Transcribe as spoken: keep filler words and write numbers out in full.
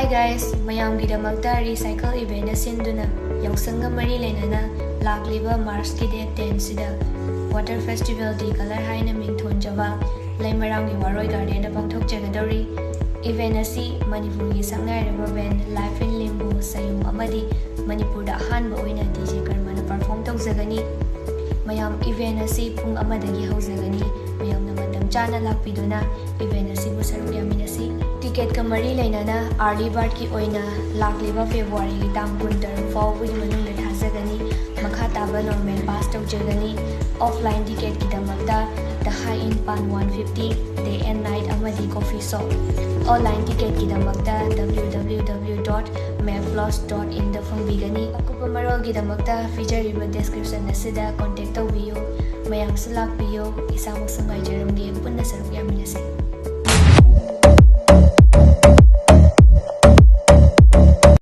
Guys, ꯃꯌꯥꯝꯒꯤꯗꯃꯛꯇ Recycle event ꯁꯤꯟꯗꯨꯅ ꯌꯥꯎꯁꯪꯒ ꯃꯔꯤ ꯂꯩꯅꯅ ꯂꯥꯛꯂꯤꯕ March ꯀꯤ date ten ꯁꯤꯗ Water Festival Tricolor ꯍꯥꯏꯅ ꯃꯤꯡꯊꯣꯟꯖꯕ ꯂꯩꯃꯔꯥꯝꯒꯤ ꯋꯥꯔꯣꯏ garden ꯗ ꯄꯥꯡꯊꯣꯛꯆꯒꯗꯧꯔꯤ꯫ Event ꯑꯁꯤ ꯃꯅꯤꯄꯨꯔꯒꯤ ꯁꯛꯅꯥꯏꯔꯕ band Life in Limbo ꯁꯌꯨꯝ ꯑꯃꯗꯤ ꯃꯅꯤꯄꯨꯔꯗ ꯑꯍꯥꯟꯕ ꯑꯣꯏꯅ DJ ꯀꯔꯃꯅ perform ꯇꯧꯖꯒꯅꯤ꯫ ꯃꯌꯥꯝ, event ꯑꯁꯤ ꯄꯨꯡ ꯑꯃꯗꯒꯤ ꯍꯧꯖꯒꯅꯤ꯫ ꯃꯌꯥꯝꯅ ꯃꯇꯝ ꯆꯥꯅ ꯂꯥꯛꯄꯤꯗꯨꯅ event ꯑꯁꯤꯕꯨ ꯁꯔꯨꯛ ꯌꯥꯃꯤꯟꯅꯁꯤ꯫ Ticket ꯀ ꯃꯔꯤ ꯂꯩꯅꯅ early bird ꯀꯤ ꯑꯣꯏꯅ ꯂꯥꯛꯂꯤꯕ February ꯒꯤ ꯇꯥꯡ ꯀꯨꯟꯇꯔꯨꯛ ꯐꯥꯎꯕꯒꯤ ꯃꯅꯨꯡꯗ ꯊꯥꯖꯒꯅꯤ꯫ ꯃꯈꯥ ꯇꯥꯕ normal pass ꯇꯧꯖꯒꯅꯤ꯫ Offline ticket ꯀꯤꯗꯃꯛꯇ The High Inn Pan one fifty, Day and Night ꯑꯃꯗꯤ Coffee Shop꯫ Online ticket ꯀꯤꯗꯃꯛꯇ W W W dot mapplus dot in ꯗ ꯐꯪꯕꯤꯒꯅꯤ꯫ ꯑꯀꯨꯞꯄ ꯃꯔꯣꯜꯒꯤꯗꯃꯛꯇ ꯄꯤꯖꯔꯤꯕ description ꯑꯁꯤꯗ contact ꯇꯧꯕꯤꯌꯨ꯫ ꯃꯌꯥꯝꯁꯨ ꯂꯥꯛꯄꯤꯌꯨ, ꯏꯁꯥꯃꯛꯁꯨ ꯉꯥꯏꯖꯔꯝꯒꯦ, ꯄꯨꯟꯅ ꯁꯔꯨꯛ ꯌꯥꯃꯤꯟꯅꯁꯤ꯫